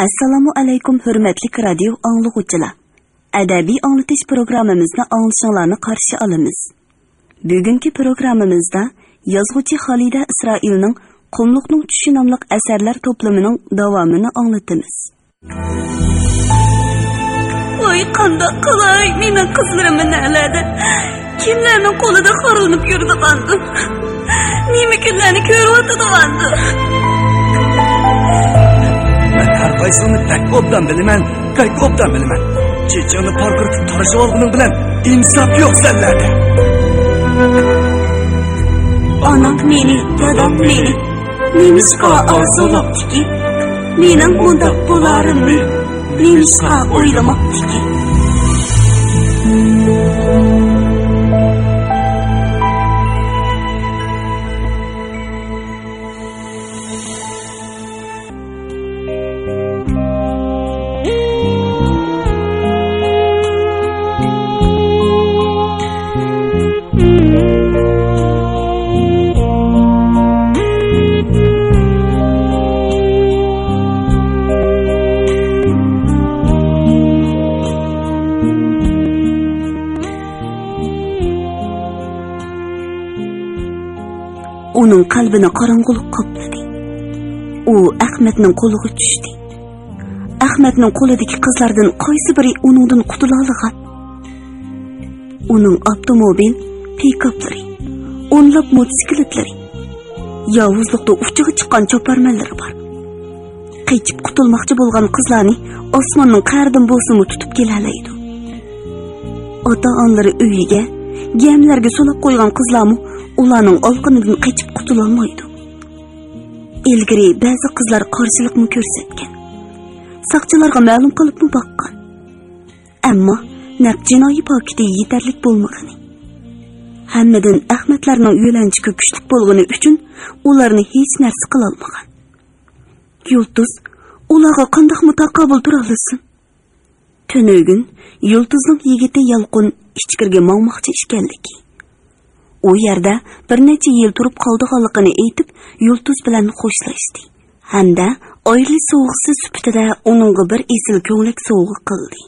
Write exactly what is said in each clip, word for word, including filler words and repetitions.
ئەسسالامۇ ئەلەيكۇم، ھۆرمەتلىك رادىيو ئاڭلىغۇچىلار! ئەدەبىي ئاڭلىتىش پروگراممىمىزنى ئاڭلىشىڭلارنى قارشى ئالىمىز. بۈگۈنكى پروگراممىمىزدا يازغۇچى خالىدە ئىسرائىلنىڭ قۇملۇقنىڭ چۈشى ناملىق ئەسەرلەر توپلىمىنىڭ داۋامىنى ئاڭلىتىمىز. ۋاي، قانداق قىلاي، مېنىڭ قىزلىرىم نەلەردە؟ كىملەرنىڭ قولىدا خارلىنىپ يۈرىدىغاندۇ؟ نېمە كۈنلەرنى كۆرۈۋاتىدىغاندۇ؟ مەن ھەر قايسىڭنى بەك ئوبدان بىلىمەن، بەك ئوبدان بىلىمەن. چېچىڭنى پارقىرىتىپ تارىشىۋالغىنىڭ بىلەن ئىنساپ يوق سەنلەردە. ئانام مېنى، دادام مېنى نېمىشقا ئارزۇلاپتىكى؟ مېنىڭ مۇنداق بولارىمنى نېمىشقا ئويلىماپتىكى؟ ئۇنىڭ قەلبىنى قاراڭغۇلۇق قاپلىدى. ئۇ ئەخمەتنىڭ قولىغا چۈشتى. ئەخمەتنىڭ قولىدىكى قىزلاردىن قايسى بىرى ئۇنىڭدىن قۇتۇلالىغان؟ ئۇنىڭ ئاپتوموبىل، پىكاپلىرى، ئونلاپ موتوسىكلىتلىرى، ياۋۇزلۇقتا ئۇچىغا چىققان چاپارمەنلىرى بار. قېچىپ قۇتۇلماقچى بولغان قىزلارنى ئاسماننىڭ قەرىدىن بولسىمۇ تۇتۇپ كېلەلەيدۇ. ئاتا-ئانىلىرى ئۆيىگە، گەمىلەرگە سولاپ قويغان قىزلارمۇ ئۇلارنىڭ ئالىقىنىدىن قېچىپ قۇتۇلالمايدۇ. ئىلگىرى بەزى قىزلار قارشىلىقمۇ كۆرسەتكەن. ساقچىلارغا مەلۇم قىلىپمۇ باققان. ئەمما نەق جىنايى پاكىتى يېتەرلىك بولمىغىنى، ھەممىدىن ئەخمەتلەرنىڭ يۆلەنچۈكى كۈچلۈك بولغىنى ئۈچۈن ئۇلارنى ھېچ نەرسە قىلالمىغان. يۇلتۇز ئۇلارغا قانداقمۇ تاقابىل تۇرالىسۇن؟ تۈنۈگۈن يۇلتۇزنىڭ يىگىتى يالقۇن ئىچكىرىگە ماڭماقچى ئىكەنلىكى، ئۇ يەردە بىر نەچچە يىل تۇرۇپ قالىدىغانلىقىنى ئېيتىپ، يۇلتۇز بىلەن خوشلاشتى ھەمدە ئايرىلىش سوۋغىسى سۈپىتىدە ئۇنىڭغا بىر ئېسىل كۆڭلەك سوۋغا قىلدى.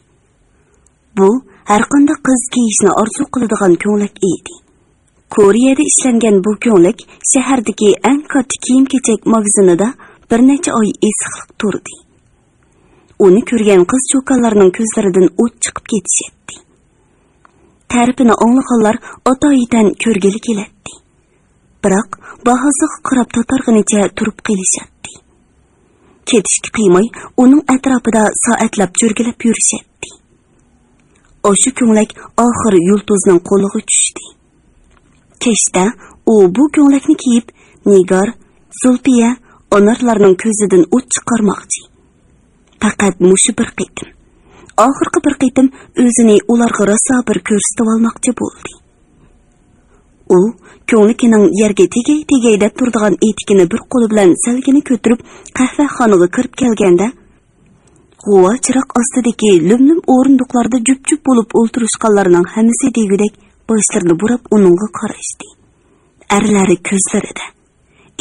بۇ ھەرقانداق قىز كىيىشنى ئارزۇ قىلىدىغان كۆڭلەك ئىدى. كورېيەدە ئىشلەنگەن بۇ كۆڭلەك شەھەردىكى ئەڭ كاتتا كىيىم-كېچەك ماگىزىنىدا بىر نەچچە ئاي ئېسىقلىق تۇردى. ئۇنى كۆرگەن قىز-چوكانلارنىڭ كۆزلىرىدىن ئوت چىقىپ كېتىشەتتى. تەرىپىنى ئاڭلىغانلار ئاتايىتەن كۆرگىلى كېلەتتى. بىراق باھاسىغا قاراپ تاتارغىنىچە تۇرۇپ قېلىشاتتى. كېتىشكە قىيماي ئۇنىڭ ئەتراپىدا سائەتلەپ جۆرگىلەپ يۈرۈشەتتى. ئاشۇ كۆڭلەك ئاخىر يۇلتۇزنىڭ قولىغا چۈشتى. كەچتە ئۇ بۇ كۆڭلەكنى كىيىپ، نىگار، زۇلپىيە، ئانارلارنىڭ كۆزىدىن ئوت چىقارماقچى. پەقەت مۇشۇ بىر قېتىم، ئاخىرقى بىر قېتىم ئۆزىنى ئۇلارغا راسا بىر كۆرسىتىۋالماقچى بولدى. ئۇ كۆڭلىكىنىڭ يەرگە تېگەي-تېگەي دەپ تۇرىدىغان ئېتىكىنى بىر قولى بىلەن سەلگىنى كۆتۈرۈپ، قەھۋەخانىغا كىرىپ كەلگەندە، غۇۋا چىراغ ئاستىدىكى لۆم-لۆم ئورۇندۇقلاردا جۈپ-جۈپ بولۇپ ئولتۇرۇشقانلارنىڭ ھەممىسى دېگۈدەك باشلىرىنى بۇراپ ئۇنىڭغا قاراشتى. ئەرلەر كۆزلىرىدە،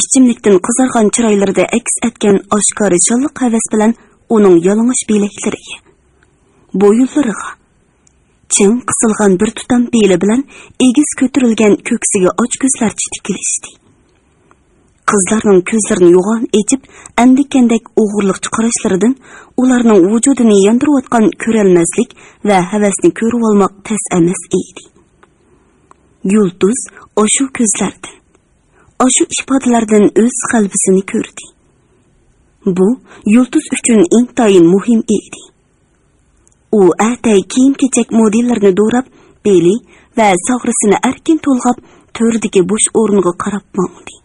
ئىچىملىكتىن قىزارغان چىرايلىرىدا ئەكس ئەتكەن ئاشكارا شاللىق ھەۋەس بىلەن ئۇنىڭ يالىڭاچ بىلەكلىرىگە، بويۇنلىرىغا، چىڭ قىسىلغان بىر تۇتام بېلى بىلەن ئېگىز كۆتۈرۈلگەن كۆكسىگە ئاچكۆزلەرچە تىكىلىشتى. قىزلارنىڭ كۆزلىرىنى يوغان ئېچىپ، ئەندىكەندەك ئوغرىلىقچە قاراشلىرىدىن ئۇلارنىڭ ۋۇجۇدىنى ياندۇرۇۋاتقان كۆرەلمەسلىك ۋە ھەۋەسنى كۆرۈۋالماق تەس ئەمەس ئىدى. يۇلتۇز ئاشۇ كۆزلەردىن، ئاشۇ ئىپادىلەردىن ئۆز غەلىبىسىنى كۆردى. بۇ يۇلتۇز ئۈچۈن ئىنتايىن مۇھىم ئىدى. ئۇ ئەتەي كىيىم-كېچەك مودېللىرىنى دوراپ، بېلى ۋە ساغرىسىنى ئەركىن تولغاپ، تۆردىكى بوش ئورۇنغا قاراپ ماڭدى.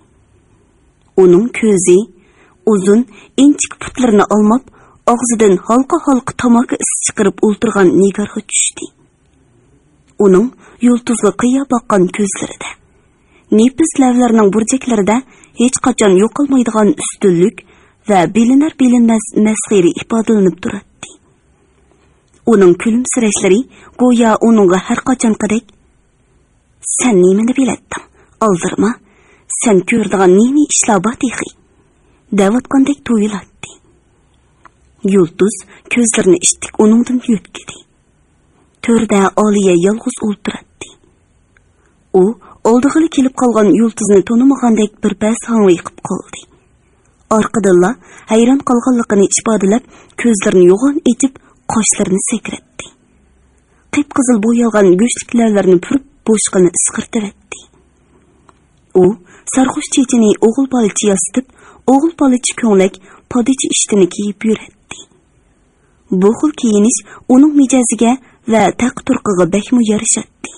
ئۇنىڭ كۆزى ئۇزۇن، ئىنچىكە پۇتلىرىنى ئالماپ، ئاغزىدىن ھالقا-ھالقا تاماكا ئىسى چىقىرىپ ئولتۇرغان نىگارغا چۈشتى. ئۇنىڭ يۇلتۇزغا قىيا باققان كۆزلىرىدە، نېپىز لەۋلىرىنىڭ بۇرجەكلىرىدە ھېچقاچان يوقالمايدىغان ئۈستۈنلۈك ۋە بىلىنەر-بىلىنمەس مەسخىرە ئىپادىلىنىپ تۇراتتى. ئۇنىڭ كۈلۈمسىرەشلىرى گويا ئۇنىڭغا ھەرقاچانقىدەك، «سەن نېمىنى بىلەتتىڭ؟ ئالدىرىما! سەن كۆرىدىغان نى-نى ئىشلار بار تېخى!» دەۋاتقاندەك تۇيۇلاتتى. يۇلتۇز كۆزلىرىنى ئىتتىك ئۇنىڭدىن يۆتكىدى. تۆردە ئالىيە يالغۇز ئولتۇراتتى. ئۇ ئالدىغىلا كېلىپ قالغان يۇلتۇزنى تونۇمىغاندەك بىر پەس ھاڭۋېقىپ قالدى. ئارقىدىنلا ھەيران قالغانلىقىنى ئىپادىلەپ، كۆزلىرىنى يوغان ئېچىپ، قاشلىرىنى سەكرەتتى. قىپقىزىل بويالغان گۆشلۈك لەۋلىرىنى پۈرۈپ، بوشقىنى ئىسقىرتىۋەتتى. ئۇ سارغۇچ چېچىنى ئوغۇل بالىچە ياسىتىپ، ئوغۇل بالىچە كۆڭلەك پادىچە ئىشتىنى كىيىپ يۈرەتتى. بۇ خىل كىيىنىش ئۇنىڭ مىجەزىگە ۋە تەقى-تۇرقىغا بەكمۇ يارىشاتتى.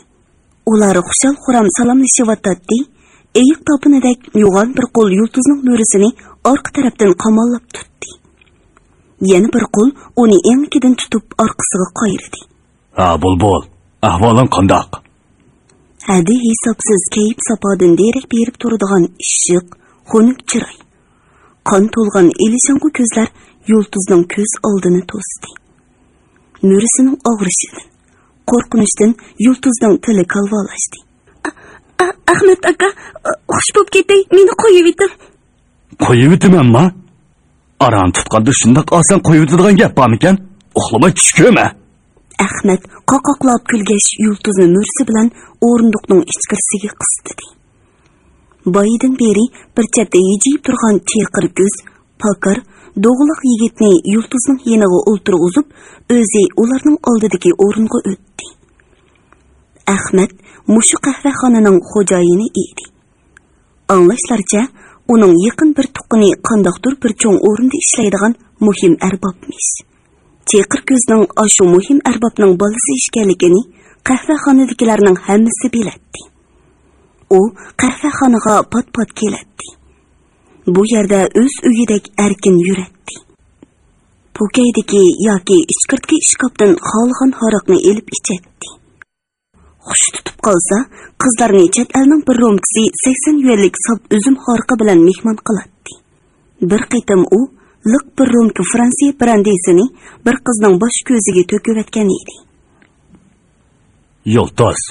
ئۇلار خۇشال-خۇرام سالاملىشىۋاتاتتى، ئېيىق تاپىنىدەك يوغان بىر قول يۇلتۇزنىڭ مۈرىسىنى ئارقا تەرەپتىن قاماللاپ تۇتتى. يەنە بىر قول ئۇنى ئېڭىكىدىن تۇتۇپ ئارقىسىغا قايرىدى. ھە، بۇلبۇل، ئەھۋالىڭ قانداق؟ ھەددى ھېسابسىز كەيپ-ساپادىن دېرەك بېرىپ تۇرىدىغان ئىششىق، خۇنۈك چىراي، قان تولغان ئېلىشاڭغۇ كۆزلەر يۇلتۇزنىڭ كۆز ئالدىنى توستى. مۈرىسىنىڭ ئاغرىشىدىن، قورقۇنچتىن يۇلتۇزنىڭ تىلى كالۋالاشتى. ئە-، ئە-، ئەخمەت ئاكا، خوش بوپ كېتەي، مېنى قويۇۋېتىڭ. قويۇۋېتىمەنما؟ ئاراڭ تۇتقاندا شۇنداق ئاسان قويۇۋېتىدىغان گەپ بارمىكەن؟ ئۇخلىماي چۈش كۆرمە. ئەخمەت قاقاقلاپ كۈلگەچ، يۇلتۇزنى مۈرىسى بىلەن ئورۇندۇقنىڭ ئىچكىرىسىگە قىستىدى. بايىدىن بېرى بىر چەتتە ھىجىيىپ تۇرغان چېقىر كۆز، پاكار، دوغىلاق يىگىتنى يۇلتۇزنىڭ يېنىغا ئولتۇرغۇزۇپ، ئۆزى ئۇلارنىڭ ئالدىدىكى ئورۇنغا ئۆتتى. ئەخمەت مۇشۇ قەھۋەخانىنىڭ خوجايىنى ئىدى. ئاڭلاشلارچە، ئۇنىڭ يېقىن بىر تۇغقىنى قانداقتۇر بىر چوڭ ئورۇندا ئىشلەيدىغان مۇھىم ئەربابمىش. چېقىر كۆزنىڭ ئاشۇ مۇھىم ئەربابنىڭ بالىسى ئىكەنلىكىنى قەھۋەخانىدىكىلەرنىڭ ھەممىسى بىلەتتى. ئۇ قەھۋەخانىغا پات-پات كېلەتتى. بۇ يەردە ئۆز ئۆيىدەك ئەركىن يۈرەتتى. پوكەيدىكى ياكى ئىچكىرىدىكى ئىشكاپتىن خالىغان ھاراقنى ئېلىپ ئىچەتتى. خۇش تۇتۇپ قالسا، قىزلارنى چەت ئەلنىڭ بىر رومكىسى سەكسەن يۈەنلىك ساپ ئۈزۈم ھارىقى بىلەن مېھمان قىلاتتى. بىر قېتىم ئۇ لىق بىر رومكا فرانسىيە براندىسىنى بىر قىزنىڭ باش كۆزىگە تۆكۈۋەتكەن ئىدى. يۇلتۇز،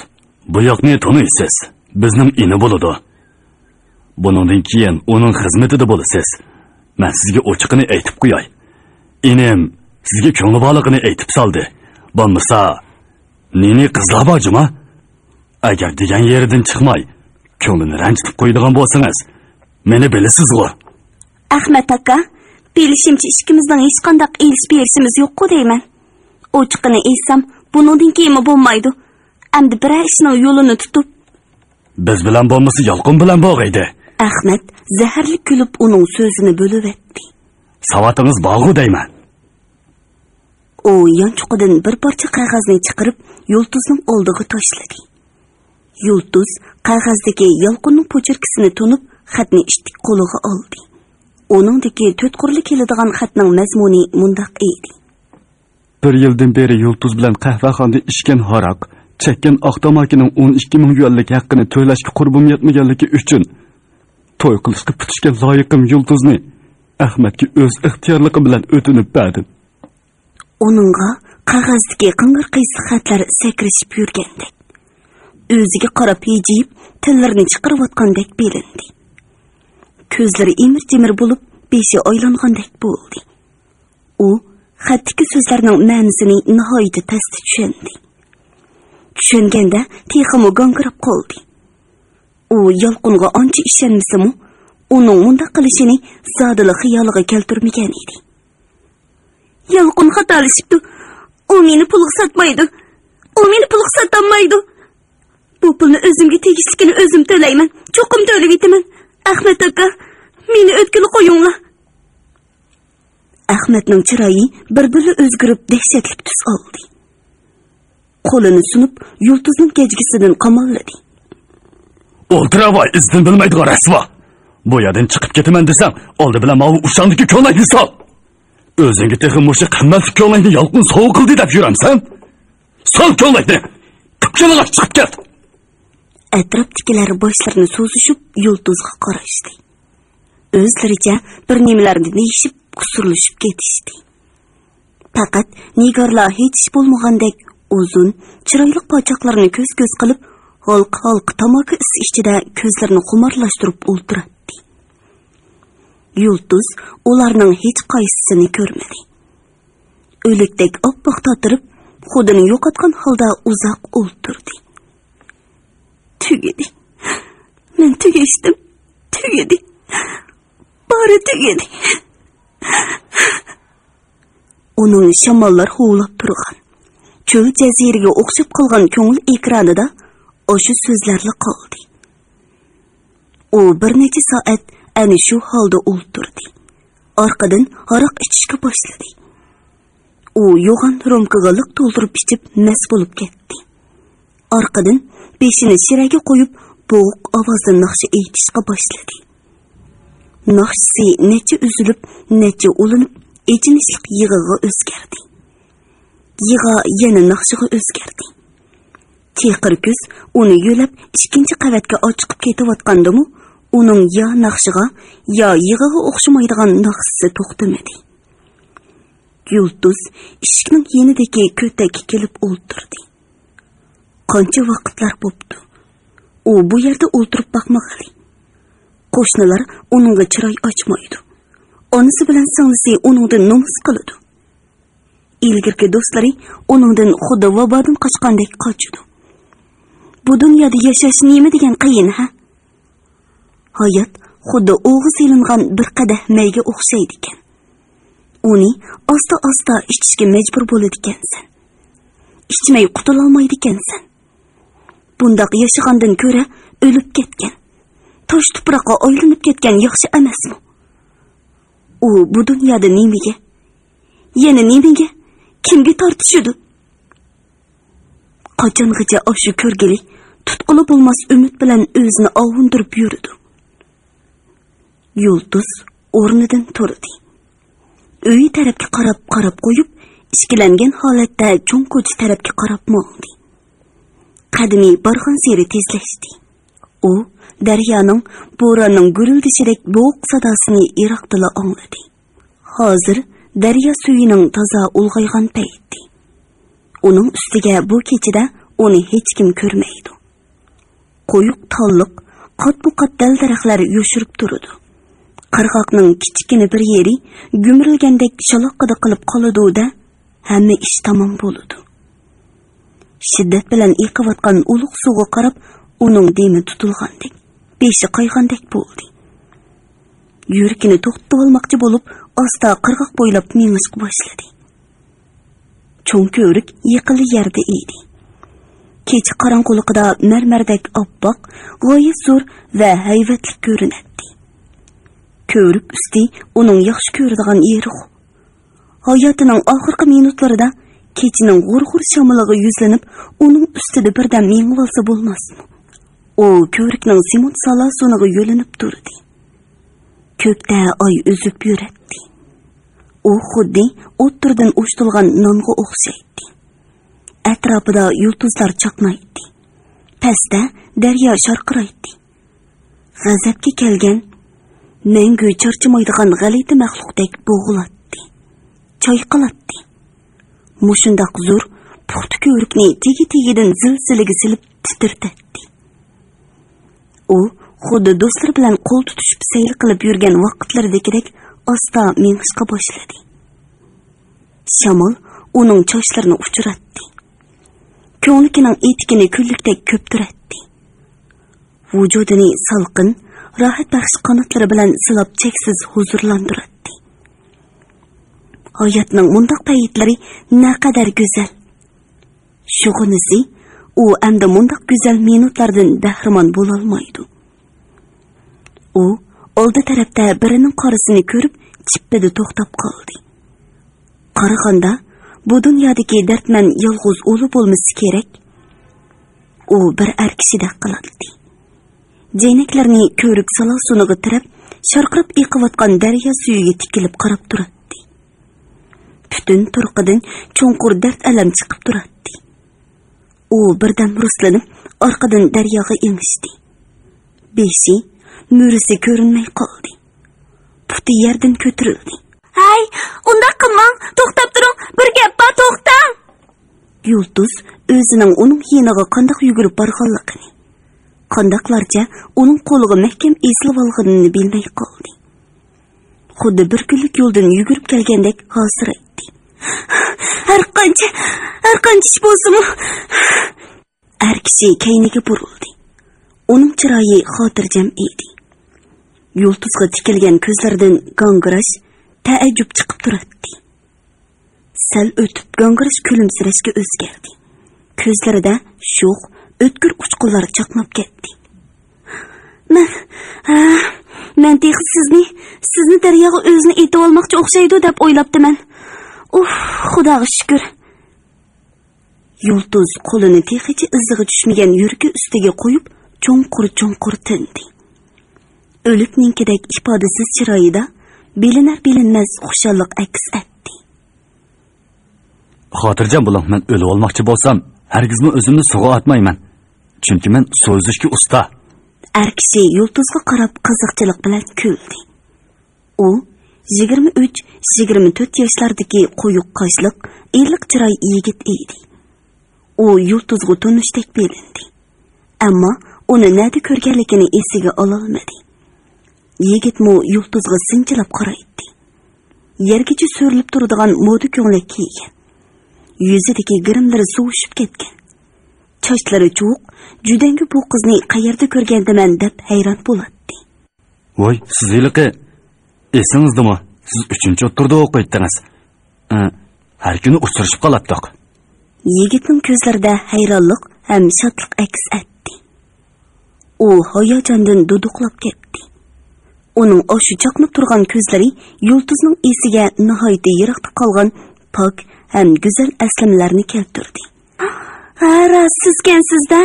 بۇ ياقنى تونۇيسىز، بىزنىڭ ئىنى بولىدۇ. بۇنىڭدىن كېيىن ئۇنىڭ خىزمىتىدە بولىسىز. مەن سىزگە ئوچۇقىنى ئېيتىپ قوياي. ئىنىم سىزگە كۆڭلى بارلىقىنى ئېيتىپ سالدى. بولمىسا، نى-نى قىزلار بار جۇما. ئەگەر دېگەن يېرىدىن چىقماي، كۆڭلىنى رەنجىتىپ قويىدىغان بولسىڭىز، مېنى بىلىسىزغۇ. ئەخمەت ئاكا، بىلىشىمچە ئىككىمىزنىڭ ھېچقانداق ئېلىش بېرىشىمىز يوققۇ دەيمەن. ئوچۇقىنى ئېيتسام، بۇنىڭدىن كېيىنمۇ بولمايدۇ. ئەمدى بىرەر ئىشنىڭ يولىنى تۇتۇپ. بىز بىلەن بولمىسا، يالقۇن بىلەن بولغىيدى. ئەخمەت زەھەرلىك كۈلۈپ ئۇنىڭ سۆزىنى بۆلۈۋەتتى. ساۋاتىڭىز بارغۇ دەيمەن. ئۇ يانچۇقىدىن بىر پارچە قەغەزنى چىقىرىپ، يۇلتۇزنىڭ ئالدىغا تاشلىدى. يۇلتۇز قەغەزدىكى يالقۇننىڭ پوچېركىسىنى تونۇپ، خەتنى ئىتتىك قولىغا ئالدى. ئۇنىڭدىكى تۆت قۇرلا كېلىدىغان خەتنىڭ مەزمۇنى مۇنداق ئىدى. بىر يىلدىن بېرى يۇلتۇز بىلەن قەھۋەخانىدا ئىچكەن ھاراق، چەككەن ئاق تاماكىنىڭ ئون ئىككى مىڭ يۈەنلىك ھەققىنى تۆلەشكە قۇربۇم يەتمىگەنلىكى ئۈچۈن، توي قىلىشقا پۈتۈشكەن لايىقىم يۇلتۇزنى ئەخمەتكە ئۆز ئىختىيارلىقىم بىلەن ئۆتۈنۈپ بەردىم. ئۇنىڭغا قەغەزدىكى قىڭغىر قىيسىق خەتلەر سەكرىشىپ يۈرگەندەك، ئۆزىگە قاراپ ھىجىيىپ، تىللىرىنى چىقىرىۋاتقاندەك بىلىندى. كۆزلىرى ئىمىر-جىمىر بولۇپ، بېشى ئايلانغاندەك بولدى. ئۇ خەتتىكى سۆزلەرنىڭ مەنىسىنى ناھايىتى تەستە چۈشەندى. چۈشەنگەندە تېخىمۇ گاڭگىراپ قالدى. ئۇ يالقۇنغا ئانچە ئىشەنمىسىمۇ، ئۇنىڭ مۇنداق قىلىشىنى زادىلا خىيالىغا كەلتۈرمىگەن ئىدى. يالقۇن خاتالىشىپتۇ. ئۇ مېنى پۇلغا ساتمايدۇ. ئۇ مېنى پۇلغا ساتالمايدۇ. بۇ پۇلنى ئۆزۈمگە تېگىشلىكىنى ئۆزۈم تۆلەيمەن. چوقۇم تۆلىۋېتىمەن. ئەخمەت ئاكا، مېنى ئۆتكىلى قويۇڭلار. ئەخمەتنىڭ چىرايى بىر-بىرلا ئۆزگىرىپ، دەھشەتلىك تۈس ئالدى. قولىنى سۇنۇپ، يۇلتۇزنىڭ گەجگىسىدىن قاماللىدى. ئولتۇراۋاي، ئىززىتىنى بىلمەيدىغان رەسۋا! بۇ يەردىن چىقىپ كېتىمەن دېسەڭ، ئالدى بىلەن ماۋۇ ئۇششاقتىكى كۆلنەكنى سال! ئۆزۈڭگە تېخى مۇشۇ قىممەتلىك كۆلنەكنى يالقۇن سوۋغا قىلدى دەپ يۈرەمسەن؟ سال كۆلنەكنى! قىپچىلىغاچ، چىقىپ كەت! ئەتراپتىكىلەر باشلىرىنى سوزۇشۇپ، يۇلتۇزغا قاراشتى. ئۆزلىرىچە بىر نېمىلەرنى دېيىشىپ، قۇسۇرلىشىپ كېتىشتى. پەقەت نىگارلا ھېچ ئىش بولمىغاندەك ئۇزۇن، چىرايلىق پاچاقلىرىنى كۆز-كۆز قىلىپ، ھالقا-ھالقا تاماكا ئىسى ئىچىدە كۆزلىرىنى خۇمارلاشتۇرۇپ ئولتۇراتتى. يۇلتۇز ئۇلارنىڭ ھېچقايسىسىنى كۆرمىدى. ئۆلۈكتەك ئاپئاق تاتىرىپ، خۇدىنى يوقاتقان ھالدا ئۇزاق ئولتۇردى. تۈگىدى. مەن تۈگەشتىم. تۈگىدى. بارى تۈگىدى. ئۇنىڭ شاماللار ھۇۋلاپ تۇرغان، چۆل جەزىرىگە ئوخشاپ قالغان كۆڭۈل ئېكرانىدا ئاشۇ سۆزلەرلا قالدى. ئۇ بىر نەچچە سائەت ئەنە شۇ ھالدا ئولتۇردى. ئارقىدىن ھاراق ئىچىشكە باشلىدى. ئۇ يوغان رومكىغا لىق تولدۇرۇپ ئىچىپ مەست بولۇپ كەتتى. ئارقىدىن بېشىنى شىرەگە قويۇپ، بوغۇق ئاۋازدا ناخشا ئېيتىشقا باشلىدى. ناخشىسى نەچچە ئۈزۈلۈپ، نەچچە ئۇلىنىپ، ئېچىنىشلىق يىغىغا ئۆزگەردى. يىغا يەنە ناخشىغا ئۆزگەردى. چېقىر كۈز ئۇنى يۆلەپ ئىككىنچى قەۋەتكە ئاچىقىپ كېتىۋاتقاندىمۇ، ئۇنىڭ يا ناخشىغا، يا يىغىغا ئوخشىمايدىغان ناخشىسى توختىمىدى. يۇلتۇز ئىشىكنىڭ يېنىدىكى كۆتەككە كېلىپ ئولتۇردى. قانچە ۋاقىتلار بوپتۇ. ئۇ بۇ يەردە ئولتۇرۇپ باقمىغىلى. قوشنىلار ئۇنىڭغا چىراي ئاچمايدۇ. ئانىسى بىلەن سىڭلىسى ئۇنىڭدىن نومۇس قىلىدۇ. ئىلگىرىكى دوستلىرى ئۇنىڭدىن خۇددى ۋابادىن قاچقاندەك قاچىدۇ. بۇ دۇنيادا ياشاش نېمە دېگەن قىيىن، ھە؟ ھايات خۇددى ئوغا سېلىنغان بىر قەدەھ مەيگە ئوخشايدىكەن. ئۇنى ئاستا-ئاستا ئىچىشكە مەجبۇر بولىدىكەنسەن. ئىچمەي قۇتۇلالمايدىكەنسەن. بۇنداق ياشىغاندىن كۆرە ئۆلۈپ كەتكەن، تاش تۇپراققا ئايلىنىپ كەتكەن ياخشى ئەمەسمۇ؟ ئۇ بۇ دۇنيادا نېمىگە، يەنە نېمىگە، كىمگە تارتىشىدۇ؟ قاچانغىچە ئاشۇ كۆرگىلى، تۇتقىلى بولماس ئۈمىد بىلەن ئۆزىنى ئاۋۇندۇرۇپ يۈرىدۇ؟ يۇلتۇز ئورنىدىن تۇردى. ئۆيى تەرەپكە قاراپ، قاراپ قويۇپ، ئىككىلەنگەن ھالەتتە چوڭ كوچا تەرەپكە قاراپ ماڭدى. قەدىمى بارغانسېرى تېزلەشتى. ئۇ دەريانىڭ، بوراننىڭ گۈرۈلدىشىدەك بوغۇق ساداسىنى يىراقتىلا ئاڭلىدى. ھازىر دەريا سۈيىنىڭ تازا ئۇلغايغان پەيتى. ئۇنىڭ ئۈستىگە بۇ كېچىدە ئۇنى ھېچكىم كۆرمەيدۇ. قويۇق تاللىق، قاتمۇقات دەل-دەرەخلەر يوشۇرۇپ تۇرىدۇ. قىرغاقنىڭ كىچىككىنە بىر يېرى گۈمۈرۈلگەندەك شالاققىدە قىلىپ قالىدۇ-دە، ھەممە ئىش تامام بولىدۇ. شىددەت بىلەن ئېقىۋاتقان ئۇلۇغ سۇغا قاراپ، ئۇنىڭ دېمى تۇتۇلغاندەك، بېشى قايغاندەك بولدى. يۈرىكىنى توختىتىۋالماقچى بولۇپ، ئاستا قىرغاق بويلاپ مېڭىشقا باشلىدى. چوڭ كۆۋرۈك يېقىنلا يەردە ئىدى. كېچە قاراڭغۇلۇقىدا مەرمەردەك ئاپئاق، غايەت زور ۋە ھەيۋەتلىك كۆرۈنەتتى. كۆۋرۈك ئۈستى ئۇنىڭ ياخشى كۆرىدىغان يېرىغۇ. ھاياتىنىڭ ئاخىرقى مىنۇتلىرىدا كېچىنىڭ غۇر-غۇر شامىلىغا يۈزلىنىپ، ئۇنىڭ ئۈستىدە بىردەم مېڭىۋالسا بولماسمۇ؟ ئۇ كۆۋرۈكنىڭ سېمونت سالاسۇنىغا يۆلىنىپ تۇردى. كۆكتە ئاي ئۈزۈپ يۈرەتتى. ئۇ خۇددى ئوتتۇرىدىن ئوشتۇلغان نانغا ئوخشايتتى. ئەتراپىدا يۇلتۇزلار چاقنايتتى. پەستە دەريا شارقىرايتتى. غەزەپكە كەلگەن، مەڭگۈ چارچىمايدىغان غەلىتە مەخلۇقتەك بوغۇلاتتى، چايقىلاتتى. مۇشۇنداق زور، پۇختا كۆۋرۈكنى تېگى-تېگىدىن زىلزىلىگە سېلىپ تىترىتەتتى. ئۇ خۇددى دوستلىرى بىلەن قول تۇتۇشۇپ سەيلە قىلىپ يۈرگەن ۋاقىتلىرىدىكىدەك ئاستا مېڭىشقا باشلىدى. شامال ئۇنىڭ چاچلىرىنى ئۇچۇراتتى. كۆڭلىكىنىڭ ئېتىكىنى كۈنلۈكتەك كۆپتۈرەتتى. ۋۇجۇدىنى سالقىن، راھەت بەخش قاناتلىرى بىلەن سىلاپ چەكسىز ھۇزۇرلاندۇراتتى. ھاياتنىڭ مۇنداق پەيتلىرى نەقەدەر گۈزەل! شۇغىنىسى، ئۇ ئەمدى مۇنداق گۈزەل مىنۇتلاردىن بەھرىمەن بولالمايدۇ. ئۇ ئالدى تەرەپتە بىرىنىڭ قارىسىنى كۆرۈپ، چىپپىدە توختاپ قالدى. قارىغاندا، بۇ دۇنيادىكى دەردمەن يالغۇز ئۇلا بولمىسا كېرەك. ئۇ بىر ئەر كىشىدەك قىلاتتى. جەينەكلىرىنى كۆۋرۈك سالاسۇنىغا تىرەپ، شارقىراپ ئېقىۋاتقان دەريا سۈيىگە تىكىلىپ قاراپ تۇراتتى. پۈتۈن تۇرقىدىن چوڭقۇر دەرد-ئەلەم چىقىپ تۇراتتى. ئۇ بىردەم رۇسلىنىپ، ئارقىدىن دەرياغا ئېڭىشتى. بېشى، مۈرىسى كۆرۈنمەي قالدى. پۇتى يەردىن كۆتۈرۈلدى. ھەي، ئۇنداق قىلماڭ، توختاپ تۇرۇڭ، بىر گەپ بار، توختاڭ! يۇلتۇز ئۆزىنىڭ ئۇنىڭ يېنىغا قانداق يۈگۈرۈپ بارغانلىقىنى، قانداقلارچە ئۇنىڭ قولىغا مەھكەم ئېسىلىۋالغىنىنى بىلمەي قالدى. خۇددى بىر كۈنلۈك يولدىن يۈگۈرۈپ كەلگەندەك ھاسىرايتتى. قانچە، ھەر قانچە ئىش بولسىمۇ. ئەر كىشى كەينىگە بۇرۇلدى. ئۇنىڭ چىرايى خاتىرجەم ئىدى. يۇلتۇزغا تىكىلگەن كۆزلىرىدىن گاڭگىراش، تەئەججۈپ چىقىپ تۇراتتى. سەل ئۆتۈپ گاڭگىراش كۈلۈمسىرەشكە ئۆزگەردى. كۆزلىرىدە شوخ، ئۆتكۈر ئۇچقۇنلار چاقناپ كەتتى. مەن، ھە، مەن تېخى سىزنى، سىزنى دەرياغا ئۆزىنى ئېتىۋالماقچى ئوخشايدۇ دەپ ئويلاپتىمەن. ئۇھ، خۇداغا شۈكۈر. يۇلتۇز قولىنى تېخىچە ئىزىغا چۈشمىگەن يۈرىكى ئۈستىگە قويۇپ، چوڭقۇر-چوڭقۇر تىندى. ئۆلۈكنىڭكىدەك ئىپادىسىز چىرايىدا بىلىنەر-بىلىنمەس خۇشاللىق ئەكس ئەتتى. خاتىرجەم بولۇڭ، مەن ئۆلۈۋالماقچى بولسام، ھەرگىزمۇ ئۆزۈمنى سۇغا ئاتمايمەن. چۈنكى مەن سۇ ئۈزۈشكە ئۇستا. ئەر كىشى يۇلتۇزغا قاراپ قىزىقچىلىق بىلەن كۈلدى. ئۇ يىگىرمە ئۈچ، يىگىرمە تۆت ياشلاردىكى قويۇق قاشلىق، ئىللىق چىراي يىگىت ئىدى. ئۇ يۇلتۇزغا تونۇشتەك بىلىندى. ئەمما ئۇنى نەدە كۆرگەنلىكىنى ئېسىگە ئالالمىدى. يىگىتمۇ يۇلتۇزغا سىنچىلاپ قارايتتى. يەرگىچە سۈرۈلۈپ تۇرىدىغان مودا كۆڭلەك كىيگەن. يۈزىدىكى گىرىملىرى سۇۋۇشۇپ كەتكەن. چاچلىرى چۇۋۇق، جۈدەڭگۈ بۇ قىزنى قەيەردە كۆرگەندىمەن دەپ ھەيران بولاتتى. ۋاي، سىز ھېلىقى، ئېسىڭىزدىمۇ؟ سىز ئۈچىنچى ئوتتۇرىدا ئوقۇيتتىڭىز. ئە، ھەر كۈنى ئۇچرىشىپ قالاتتۇق. يىگىتنىڭ كۆزلىرىدە ھەيرانلىق ھەم شادلىق ئەكس ئەتتى. ئۇ ھاياجاندىن دۇدۇقلاپ كەتتى. ئۇنىڭ ئاشۇ چاقناپ تۇرغان كۆزلىرى يۇلتۇزنىڭ ئېسىگە ناھايىتى يىراقتا قالغان پاك ھەم گۈزەل ئەسلىمىلەرنى كەلتۈردى. ھە، راست، سىزكەنسىز-دە.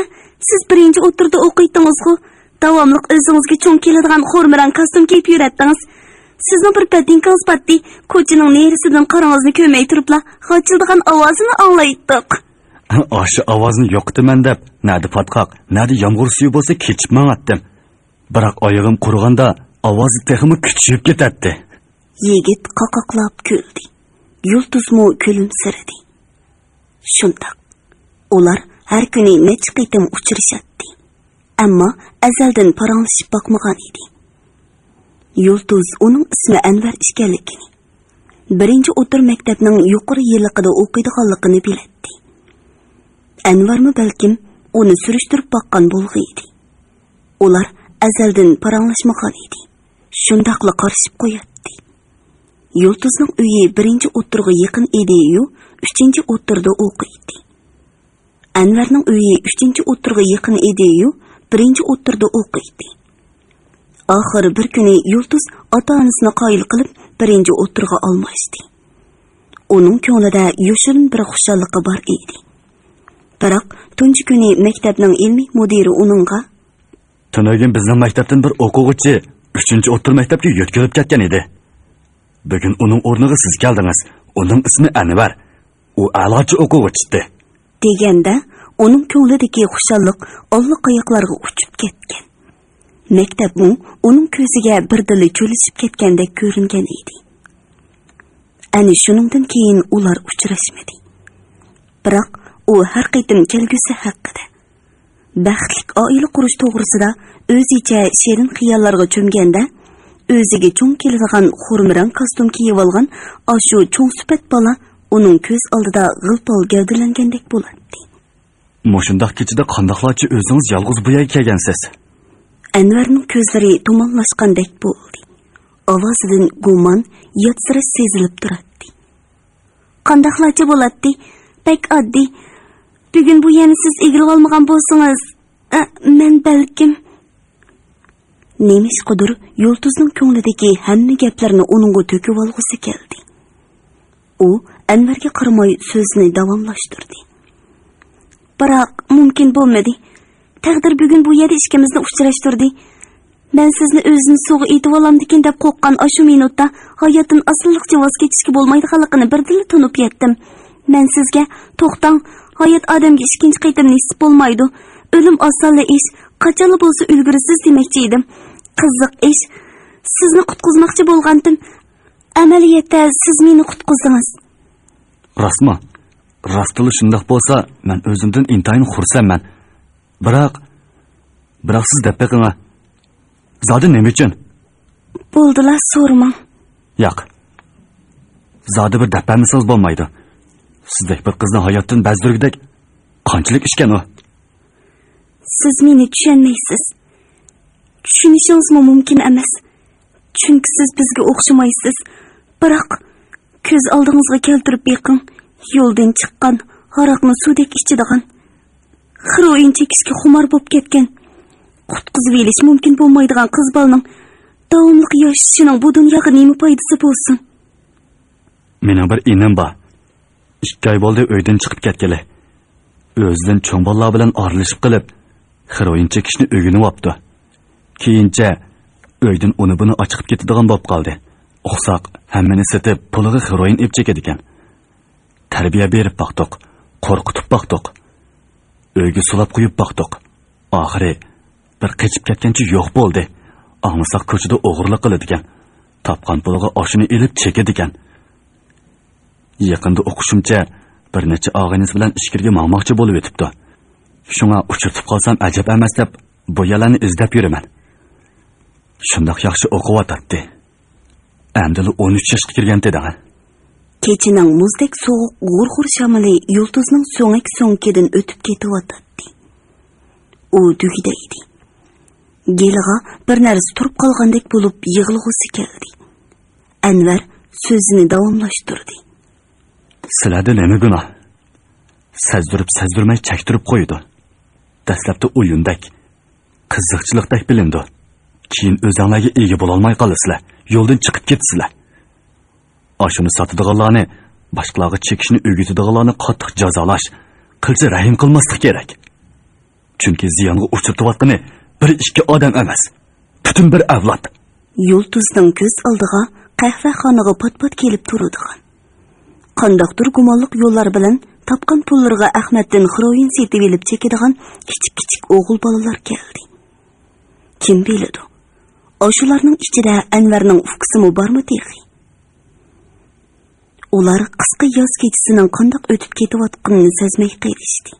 سىز بىرىنچى ئوتتۇرىدا ئوقۇيتتىڭىزغۇ؟ داۋاملىق ئۆزىڭىزگە چوڭ كېلىدىغان خورما رەڭ كاستيۇم كىيىپ يۈرەتتىڭىز. سىزنىڭ بىر بەدىنكىڭىز باتتى. كوچىنىڭ نېرىسىدىن قارىڭىزنى كۆرمەي تۇرۇپلا غاچىلدىغان ئاۋازىنى ئاڭلايتتۇق. ئاشۇ ئاۋازنى يوقىتىمەن دەپ، نەدە پاتقاق، نەدە يامغۇر سۈيى بولسا كېچىپ ماڭاتتىم. بىراق ئايىغىم قۇرۇغاندا ئاۋازى تېخىمۇ كۈچىيىپ كېتەتتى. يىگىت قاقاقلاپ كۈلدى. يۇلتۇزمۇ كۈلۈمسىرىدى. شۇنداق. ئۇلار ھەر كۈنى نەچچە قېتىم ئۇچرىشاتتى. ئەمما ئەزەلدىن پاراڭلىشىپ باقمىغان ئىدى. يۇلتۇز ئۇنىڭ ئىسمى ئەنۋەر ئىكەنلىكىنى، بىرىنچى ئوتتۇرا مەكتەپنىڭ يۇقىرى يىللىقىدا ئوقۇيدىغانلىقىنى بىلەتتى. ئەنۋەرمۇ بەلكىم ئۇنى سۈرۈشتۈرۈپ باققان بولغىيدى. ئۇلار ئەزەلدىن پاراڭلاشمىغان ئىدى. شۇنداقلا قارىشىپ قوياتتى. يۇلتۇزنىڭ ئۆيى بىرىنچى ئوتتۇرىغا يېقىن ئىدىيۇ، ئۈچىنچى ئوتتۇرىدا ئوقۇيتتى. ئەنۋەرنىڭ ئۆيى ئۈچىنچى ئوتتۇرىغا يېقىن ئىدىيۇ، بىرىنچى ئوتتۇرىدا ئوقۇيتتى. ئاخىر بىر كۈنى يۇلتۇز ئاتا-ئانىسىنى قايىل قىلىپ، بىرىنچى ئوتتۇرىغا ئالماشتى. ئۇنىڭ كۆڭلىدە يوشۇرۇن بىر خۇشاللىقى بار ئىدى. بىراق تۇنجى كۈنى مەكتەپنىڭ ئىلمىي مۇدىرى ئۇنىڭغا، تۈنۈگۈن بىزنىڭ مەكتەپتىن بىر ئوقۇغۇچى ئۈچىنچى ئوتتۇرا مەكتەپكە يۆتكىلىپ كەتكەن ئىدى. بۈگۈن ئۇنىڭ ئورنىغا سىز كەلدىڭىز. ئۇنىڭ ئىسمى ئەنۋەر. ئۇ ئەلاچى ئوقۇغۇچى ئىدى. دېگەندە، ئۇنىڭ كۆڭلىدىكى خۇشاللىق ئاللىقاياقلارغا ئۇچۇپ كەتكەن. مەكتەپمۇ ئۇنىڭ كۆزىگە بىردىنلا چۆلىشىپ كەتكەندەك كۆرۈنگەن ئىدى. ئەنە شۇنىڭدىن كېيىن ئۇلار ئۇچراشمىدى. بىراق ئۇ ھەر قېتىم كەلگۈسى ھەققىدە، بەختلىك ئائىلە قۇرۇش توغرىسىدا ئۆزىچە شېرىن خىياللارغا چۆمگەندە، ئۆزىگە چوڭ كېلىدىغان خورما رەڭ كاستيۇم كىيىۋالغان ئاشۇ چوڭ سۈپەت بالا ئۇنىڭ كۆز ئالدىدا غىل-پال گەۋدىلەنگەندەك بولاتتى. مۇشۇنداق كېچىدە قانداقلارچە ئۆزىڭىز يالغۇز بۇ يەرگە كەلگەنسىز؟ ئەنۋەرنىڭ كۆزلىرى تۇمانلاشقاندەك بولدى. ئاۋازىدىن گۇمان، ياتسىراش سېزىلىپ تۇراتتى. قانداقلارچە بولاتتى؟ بەك ئاددىي. بۈگۈن بۇ يەرنى سىز ئىگىلىۋالمىغان بولسىڭىز، ئە، مەن بەلكىم. نېمىشقىدۇر يۇلتۇزنىڭ كۆڭلىدىكى ھەممە گەپلەرنى ئۇنىڭغا تۆكۈۋالغۇسى كەلدى. ئۇ ئەنۋەرگە قارىماي سۆزىنى داۋاملاشتۇردى. بىراق، مۇمكىن بولمىدى. تەقدىر بۈگۈن بۇ يەردە ئىككىمىزنى ئۇچراشتۇردى. مەن سىزنى ئۆزىنى سۇغا ئېتىۋالامدىكىن دەپ قورققان ئاشۇ مىنۇتتا ھاياتتىن ئاسانلىقچە ۋاز كېچىشكە بولمايدىغانلىقىنى بىردىنلا تونۇپ يەتتىم. مەن سىزگە، توختاڭ، ھايات ئادەمگە ئىككىنچى قېتىم نېسىپ بولمايدۇ. ئۆلۈم ئاسانلا ئىش، قاچانلا بولسا ئۆلگۈرىسىز دېمەكچى ئىدىم. قىزىق ئىش، سىزنى قۇتقۇزماقچى بولغانتىم. ئەمەلىيەتتە سىز مېنى قۇتقۇزدىڭىز. راستمۇ؟ راستلا شۇنداق بولسا، مەن ئۆزۈمدىن ئىنتايىن خۇرسەنمەن. بىراق، بىراق سىز دەپ بېقىڭا. زادى نېمە ئۈچۈن؟ بولدىلا، سورىماڭ. ياق. زادى بىر دەپ بەرمىسىڭىز بولمايدۇ. سىزدەك بىر قىزنى ھاياتتىن بەزدۈرگۈدەك قانچىلىك ئىشكەن ئۇ؟ سىز مېنى چۈشەنمەيسىز. چۈشىنىشىڭىزمۇ مۇمكىن ئەمەس. چۈنكى سىز بىزگە ئوخشىمايسىز. بىراق، كۆز ئالدىڭىزغا كەلتۈرۈپ بېقىڭ. يولدىن چىققان، ھاراقنى سۇدەك ئىچىدىغان، خېروئىن چېكىشكە خۇمار بولۇپ كەتكەن، قۇتقۇزۇۋېلىش مۇمكىن بولمايدىغان قىز بالىنىڭ داۋاملىق ياشىشىنىڭ بۇ دۇنياغا نېمە پايدىسى بولسۇن؟ مېنىڭ بىر ئىنىم بار. ئىككى ئاي بولدى ئۆيدىن چىقىپ كەتكىلى. ئۆزىدىن چوڭ بالىلار بىلەن ئارىلىشىپ قېلىپ، خېروئىن چېكىشنى ئۆگىنىۋاپتۇ. كېيىنچە ئۆيدىن ئۇنى-بۇنى ئاچىقىپ كېتىدىغان بولۇپ قالدى. ئۇقساق، ھەممىنى سېتىپ، پۇلىغا خېروئىن ئېلىپ چېكىدىكەن. تەربىيە بېرىپ باقتۇق، قورقۇتۇپ باقتۇق. ئۆيگە سولاپ قويۇپ باقتۇق. ئاخىرى بىر قېچىپ كەتكەنچە يوق بولدى. ئاڭلىساق، كوچىدا ئوغرىلىق قىلىدىكەن. تاپقان پۇلىغا ئاشۇنى ئېلىپ چېكىدىكەن. يېقىندا ئوقۇشۇمچە، بىر نەچچە ئاغىنىسى بىلەن ئىچكىرىگە ماڭماقچى بولۇۋېتىپتۇ. شۇڭا ئۇچرىتىپ قالسام ئەجەب ئەمەس دەپ، بۇ يەرلەرنى ئىزدەپ يۈرىمەن. شۇنداق ياخشى ئوقۇۋاتاتتى. ئەمدىلا ئون ئۈچ ياشقا كىرگەنتى دەڭە. كېچىنىڭ مۇزدەك سوغۇق غۇر-غۇر شامىلى يۇلتۇزنىڭ سۆڭەك-سۆڭىكىدىن ئۆتۈپ كېتىۋاتاتتى. ئۇ دۈگدەيدى. گېلىغا بىر نەرسە تۇرۇپ قالغاندەك بولۇپ يىغلىغۇسى كەلدى. ئەنۋەر سۆزىنى داۋاملاشتۇردى. سىلەردە نېمە گۇناھ؟ سەزدۈرۈپ-سەزدۈرمەي چەكتۈرۈپ قويىدۇ. دەسلەپتە ئويۇندەك، قىزىقچىلىقتەك بىلىنىدۇ. كېيىن ئۆزەڭلارگە ئىگە بولالماي قالىسىلەر، يولدىن چىقىپ كېتىسىلەر. ئاشۇنى ساتىدىغانلارنى، باشقىلارغا چېكىشنى ئۆگىتىدىغانلارنى قاتتىق جازالاش، قىلچە رەھىم قىلماسلىق كېرەك. چۈنكى زىيانغا ئۇچرىتىۋاتقىنى بىر ئىككى ئادەم ئەمەس، پۈتۈن بىر ئەۋلاد. يۇلتۇزنىڭ كۆز ئالدىغا قەھۋەخانىغا پات-پات كېلىپ تۇرىدىغان، قانداقتۇر گۇمانلىق يوللار بىلەن تاپقان پۇللىرىغا ئەخمەتتىن خروئىن سېتىۋېلىپ چېكىدىغان كىچىك-كىچىك ئوغۇل بالىلار كەلدى. كىم بىلىدۇ، ئاشۇلارنىڭ ئىچىدە ئەنۋەرنىڭ ئۇكىسىمۇ بارمۇ تېخى؟ ئۇلار قىسقا ياز كېچىسىنىڭ قانداق ئۆتۈپ كېتىۋاتقىنىنى سەزمەي قېلىشتى.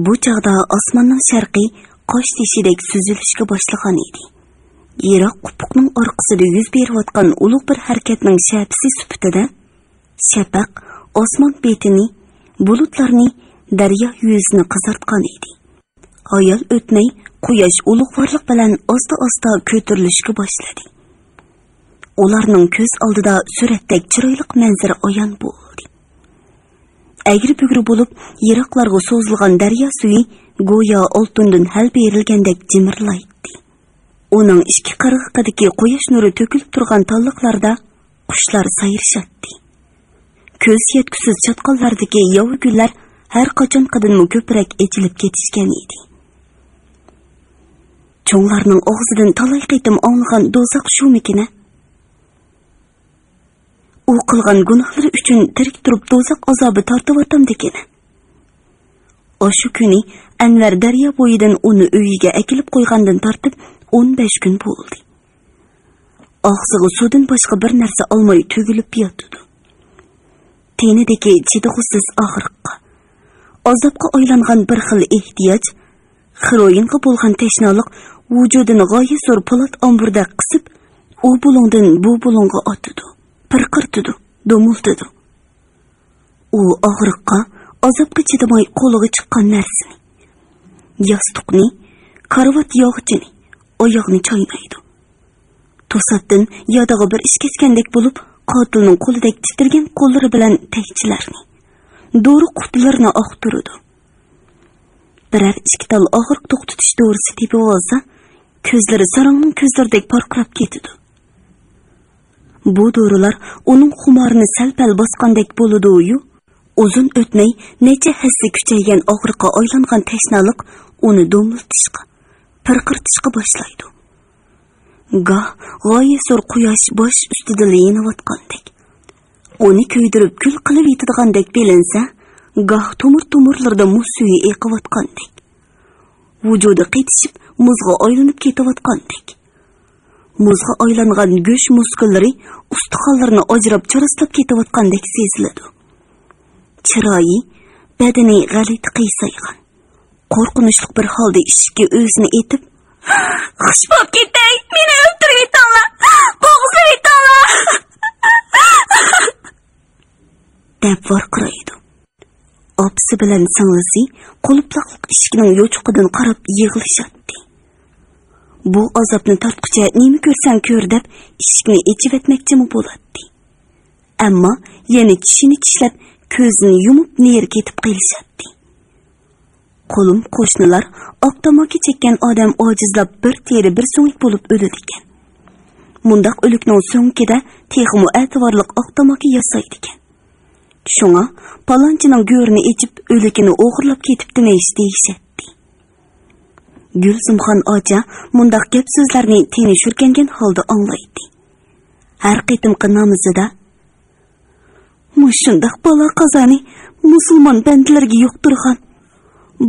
بۇ چاغدا ئاسماننىڭ شەرقى قاش تېشىدەك سۈزۈلۈشكە باشلىغان ئىدى. يىراق ئۇپۇقنىڭ ئارقىسىدا يۈز بېرىۋاتقان ئۇلۇغ بىر ھەرىكەتنىڭ شەپىسى سۈپىتىدە، شەپەق ئاسمان بېتىنى، بۇلۇتلارنى، دەريا يۈزىنى قىزارتقان ئىدى. ھايال ئۆتمەي، قۇياش ئۇلۇغۋارلىق بىلەن ئاستا-ئاستا كۆتۈرۈلۈشكە باشلىدى. ئۇلارنىڭ كۆز ئالدىدا سۈرەتتەك چىرايلىق مەنزىرە ئايان بولدى. ئەگرى-بۈگرى بولۇپ، يىراقلارغا سوزۇلغان دەريا سۈيى گويا ئالتۇندىن ھەل بېرىلگەندەك جىمىرلايتتى. ئۇنىڭ ئىككى قىرغىقىدىكى قۇياش نۇرى تۆكۈلۈپ تۇرغان تاللىقلاردا قۇشلار سايرىشاتتى. كۆز يەتكۈسىز چاتقاللاردىكى ياۋا گۈللەر ھەر قاچانقىدىنمۇ كۆپرەك ئېچىلىپ كېتىشكەن ئىدى. چوڭلارنىڭ ئاغزىدىن تالاي قېتىم ئاڭلىغان دوزاخ شۇمىكىنە؟ ئۇ قىلغان گۇناھلىرى ئۈچۈن تىرىك تۇرۇپ دوزاخ ئازابى تارتىۋاتامدىكىنە؟ ئاشۇ كۈنى ئەنۋەر دەريا بويىدىن ئۇنى ئۆيىگە ئەكېلىپ قويغاندىن تارتىپ ئون بەش كۈن بولدى. ئاغزىغا سۇدىن باشقا بىر نەرسە ئالماي تۈگۈلۈپ ياتىدۇ. تېنىدىكى چىدىغۇسىز ئاغرىققا، ئازابقا ئايلانغان بىر خىل ئېھتىياج، خىروئىنغا بولغان تەشنالىق ۋۇجۇدىنى غايە زور پولات ئامبۇردەك قىسىپ، ئۇ بۇلۇڭدىن بۇ بۇلۇڭغا ئاتىدۇ، پىرقىرىتىدۇ، دومۇلتىدۇ. ئۇ ئاغرىققا، ئازابقا چىدىماي قولىغا چىققان نەرسىنى، ياستۇقنى، كارىۋات ياغىچىنى، ئاياغنى چاينايدۇ. توساتتىن يادىغا بىر ئىش كەچكەندەك بولۇپ، قاتىلنىڭ قولىدەك تىترىگەن قوللىرى بىلەن تەكچىلەرنى، دورا قۇتىلىرىنى ئاختۇرىدۇ. بىرەر ئىككى تال ئاغرىق توختىتىش دورىسى تېپىۋالسا، كۆزلىرى ساراڭنىڭ كۆزلىرىدەك پارقىراپ كېتىدۇ. بۇ دورىلار ئۇنىڭ خۇمارىنى سەل-پەل باسقاندەك بولىدۇ-يۇ، ئۇزۇن ئۆتمەي نەچچە ھەسسە كۈچەيگەن ئاغرىققا ئايلانغان تەشنالىق ئۇنى دومۇلتۇشقا، پىرقىرىتىشقا باشلايدۇ. گاھ غايە زور قۇياش باش ئۈستىدىلا يېنىۋاتقاندەك، ئۇنى كۆيدۈرۈپ كۈل قىلىۋېتىدىغاندەك بىلىنسە، گاھ تومۇر-تومۇرلىرىدا مۇز سۈيى ئېقىۋاتقاندەك، ۋۇجۇدى قېتىشىپ مۇزغا ئايلىنىپ كېتىۋاتقاندەك. مۇزغا ئايلانغان گۆش مۇسكۇللىرى ئۇستىخانلىرىنى ئاجراپ چاراسلاپ كېتىۋاتقاندەك سېزىلىدۇ. چىرايى، بەدىنى غەلىتە قىيسايغان. قورقۇنچلۇق بىر ھالدا ئىشىككە ئۆزىنى ئېتىپ، «خۇش بولۇپ كېتەي، مېنى ئۆلتۈرۈۋېتىڭلار، بوغۇزلىۋېتىڭلار!» دەپ ۋارقىرايدۇ. ئاپىسى بىلەن سىڭلىسى قۇلۇپلاقلىق ئىشىكنىڭ يوچۇقىدىن قاراپ يىغلىشاتتى. بۇ ئازابنى تارتقۇچە نېمە كۆرسەڭ كۆر دەپ ئىشىكنى ئېچىۋەتمەكچىمۇ بولاتتى. ئەمما يەنە چىشىنى چىشلەپ، كۆزىنى يۇمۇپ نېرى كېتىپ قېلىشاتتى. قولۇم قوشنىلار ئاق تاماكا چەككەن ئادەم ئاجىزلاپ بىر تېرە بىر سۆڭەك بولۇپ ئۆلىدىكەن. مۇنداق ئۆلۈكنىڭ سۆڭىكىدە تېخىمۇ ئەتىۋارلىق ئاق تاماكا ياسايدىكەن. شۇڭا پالانچىنىڭ گۆرىنى ئېچىپ، ئۆلۈكىنى ئوغرىلاپ كېتىپتىمىش دېيىشەتتى. گۈلزۇمخان ئاچا مۇنداق گەپ سۆزلەرنى تېنى شۈركەنگەن ھالدا ئاڭلايتتى. ھەر قېتىمقى نامىزىدا، مۇشۇنداق بالا قازانى مۇسۇلمان بەندىلەرگە يۇقتۇرغان،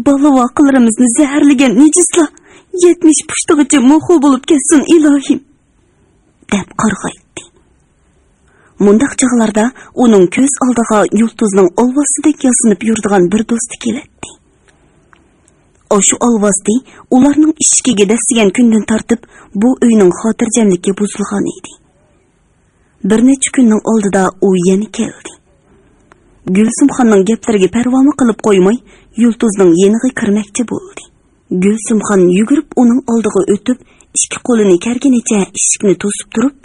بالا ۋاقىلىرىمىزنى زەھەرلىگەن نىجىسلار يەتمىش پۇشتىغىچە موخو بولۇپ كەتسۇن، ئىلاھىم، دەپ قارغايتتى. مۇنداق چاغلاردا ئۇنىڭ كۆز ئالدىغا يۇلتۇزنىڭ ئالۋاستىدەك ياسىنىپ يۈرىدىغان بىر دوستى كېلەتتى. ئاشۇ ئالۋاستى ئۇلارنىڭ ئىشىكىگە دەسسىگەن كۈندىن تارتىپ بۇ ئۆينىڭ خاتىرجەملىكى بۇزۇلغان ئىدى. بىر نەچچە كۈننىڭ ئالدىدا ئۇ يەنە كەلدى. گۈلسۈمخاننىڭ گەپلىرىگە پەرۋامۇ قىلىپ قويماي، يۇلتۇزنىڭ يېنىغا كىرمەكچى بولدى. گۈلسۈمخان يۈگۈرۈپ ئۇنىڭ ئالدىغا ئۆتۈپ، ئىككى قولىنى كەرگىنىچە ئىشىكنى توسۇپ تۇرۇپ،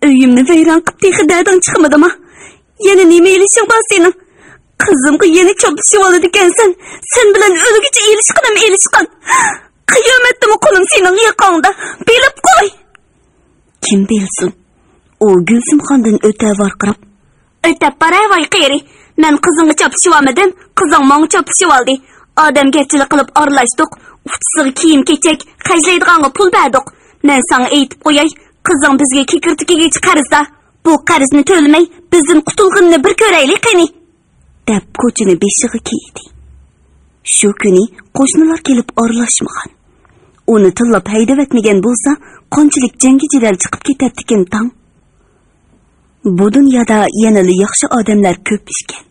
ئۆيۈمنى ۋەيران قىپ تېخى دەردىڭ چىقمىدىما؟ يەنە نېمە ئېلىشىڭ بار سېنىڭ؟ قىزىمغا يەنە چاپلىشىۋالىدىكەنسەن. سەن بىلەن ئۆلگۈچە ئېلىشقىنىم ئېلىشقان. قىيامەتتىمۇ قولۇم سېنىڭ يېقىڭدا. بىلىپ قوي! كىم بىلسۇن؟ ئۇ گۈلسۈمخاندىن ئۆتە ۋارقىراپ، ئۆتەپ باراي ۋاي قېرى. مەن قىزىڭغا چاپلىشىۋالمىدىم، قىزىڭ ماڭا چاپلىشىۋالدى. ئادەمگەرچىلىك قىلىپ ئارىلاشتۇق. ئۇچىسىغا كىيىم-كېچەك، خەجلەيدىغانغا پۇل بەردۇق. مەن ساڭا ئېيتىپ قوياي، قىزىڭ بىزگە كېكىرتىكىگىچە قەرزدار. بۇ قەرزنى تۆلىمەي، بىزدىن قۇتۇلغىنىنى بىر كۆرەيلى قېنى! دەپ كوچىنى بېشىغا كىيدى. شۇ كۈنى قوشنىلار كېلىپ ئارىلاشمىغان. ئۇنى تىللاپ ھەيدىۋەتمىگەن بولسا، قانچىلىك جەڭگى-جېدەل چىقىپ كېتەتتىكىن تاڭ. بۇ دۇنيادا يەنىلا ياخشى ئادەملەر كۆپ ئىكەن.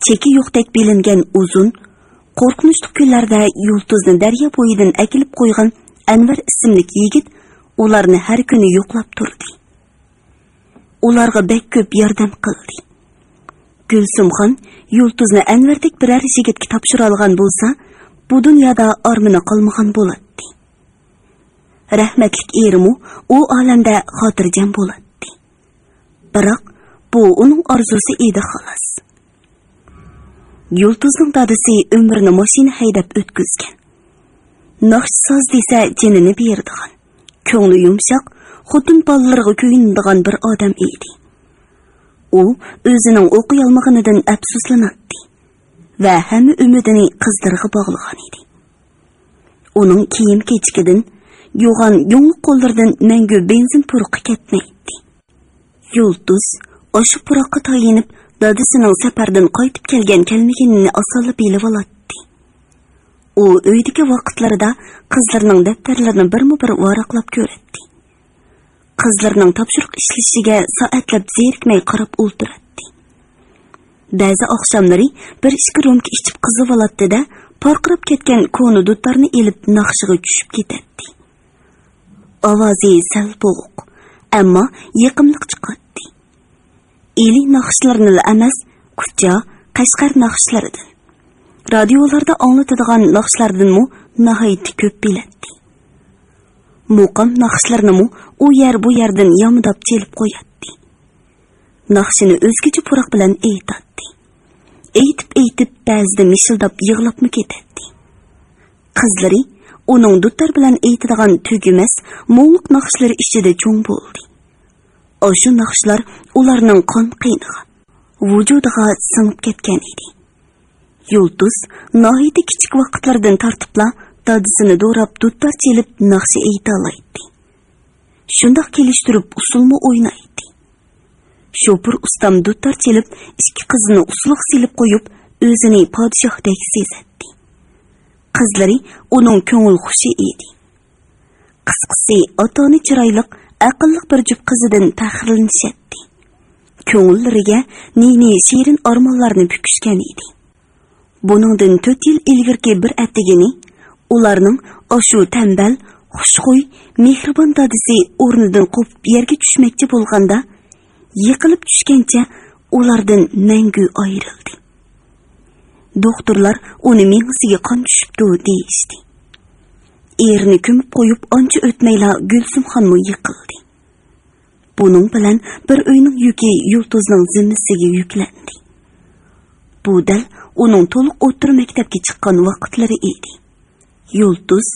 چېكى يوقتەك بىلىنگەن ئۇزۇن، قورقۇنچلۇق كۈنلەردە يۇلتۇزنى دەريا بويىدىن ئەكېلىپ قويغان ئەنۋەر ئىسىملىك يىگىت ئۇلارنى ھەر كۈنى يوقلاپ تۇردى. ئۇلارغا بەك كۆپ ياردەم قىلدى. گۈلسۈمخان يۇلتۇزنى ئەنۋەردەك بىرەر يىگىتكە تاپشۇرالىغان بولسا، بۇ دۇنيادا ئارمىنى قالمىغان بولاتتى. رەھمەتلىك ئېرىمۇ ئۇ ئالەمدە خاتىرجەم بولاتتى. بىراق، بۇ ئۇنىڭ ئارزۇسى ئىدى، خالاس. يۇلتۇزنىڭ دادىسى ئۆمرىنى ماشىنا ھەيدەپ ئۆتكۈزگەن. ناخشا ساز دېسە جېنىنى بېرىدىغان، كۆڭلى يۇمشاق، خوتۇن بالىلىرىغا كۆيۈنىدىغان بىر ئادەم ئىدى. ئۇ ئۆزىنىڭ ئوقۇيالمىغىنىدىن ئەپسۇسلىناتتى ۋە ھەممە ئۈمىدىنى قىزلىرىغا باغلىغان ئىدى. ئۇنىڭ كىيىم-كېچىكىدىن، يوغان يۇڭلۇق قوللىرىدىن مەڭگۈ بېنزىن پۇرىقى كەتمەيتتى. يۇلتۇز ئاشۇ پۇراققا تايىنىپ، دادىسىنىڭ سەپەردىن قايتىپ كەلگەن-كەلمىگىنىنى ئاسانلا بىلىۋالاتتى. ئۇ ئۆيدىكى ۋاقىتلىرىدا قىزلىرىنىڭ دەپتەرلىرىنى بىرمۇ بىر ۋاراقلاپ كۆرەتتى. قىزلىرىنىڭ تاپشۇرۇق ئىشلىشىگە سائەتلەپ زېرىكمەي قاراپ ئولتۇراتتى. بەزى ئاخشاملىرى بىر ئىككى رومكا ئىچىپ قىزىۋالاتتى-دە، پارقىراپ كەتكەن كونا دۇتارنى ئېلىپ ناخشىغا چۈشۈپ كېتەتتى. ئاۋازى سەل بوغۇق، ئەمما يېقىملىق چىقاتتى. ئىلى ناخشىلىرىنىلا ئەمەس، كۇچا، قەشقەر ناخشىلىرىدىن، رادىيولاردا ئاڭلىتىدىغان ناخشىلاردىنمۇ ناھايىتى كۆپ بىلەتتى. مۇقام ناخشىلىرىنىمۇ ئۇ يەر بۇ يەردىن يامىداپ چېلىپ قوياتتى. ناخشىنى ئۆزگىچە پۇراق بىلەن ئېيتاتتى. ئېيتىپ-ئېيتىپ بەزىدە مىشىلداپ يىغلاپمۇ كېتەتتى. قىزلىرى ئۇنىڭ دۇتار بىلەن ئېيتىدىغان تۈگىمەس مۇڭلۇق ناخشىلىرى ئىچىدە چوڭ بولدى. ئاشۇ ناخشىلار ئۇلارنىڭ قان قېنىغا، ۋۇجۇدىغا سىڭىپ كەتكەن ئىدى. يۇلتۇز ناھايىتى كىچىك ۋاقىتلىرىدىن تارتىپلا دادىسىنى دوراپ دۇتار چېلىپ ناخشا ئېيتالايتتى. شۇنداق كېلىشتۈرۈپ ئۇسسۇلمۇ ئوينايتتى. شوپۇر ئۇستام دۇتار چېلىپ ئىككى قىزىنى ئۇسسۇلغا سېلىپ قويۇپ، ئۆزىنى پادىشاھتەك سېزەتتى. قىزلىرى ئۇنىڭ كۆڭۈل خۇشى ئىدى. قىسقىسى، ئاتا-ئانا چىرايلىق، ئەقىللىق بىر جۈپ قىزىدىن پەخىرلىنىشەتتى. كۆڭۈللىرىگە نى-نى شېرىن ئارمانلارنى پۈكۈشكەن ئىدى. بۇنىڭدىن تۆت يىل ئىلگىرىكى بىر ئەتىگىنى ئۇلارنىڭ ئاشۇ تەمبەل، خۇشخۇي، مېھرىبان دادىسى ئورنىدىن قوپۇپ يەرگە چۈشمەكچى بولغاندا، يىقىلىپ چۈشكەنچە ئۇلاردىن مەڭگۈ ئايرىلدى. دوختۇرلار ئۇنى مېڭىسىگە قان چۈشۈپتۇ دېيىشتى. ئېرىنى كۆمۈپ قويۇپ ئانچە ئۆتمەيلا گۈلسۈمخانمۇ يىقىلدى. بۇنىڭ بىلەن بىر ئۆينىڭ يۈكى يۇلتۇزنىڭ زىممىسىگە يۈكلەندى. بۇ دەل ئۇنىڭ تولۇق ئوتتۇرا مەكتەپكە چىققان ۋاقىتلىرى ئىدى. يۇلتۇز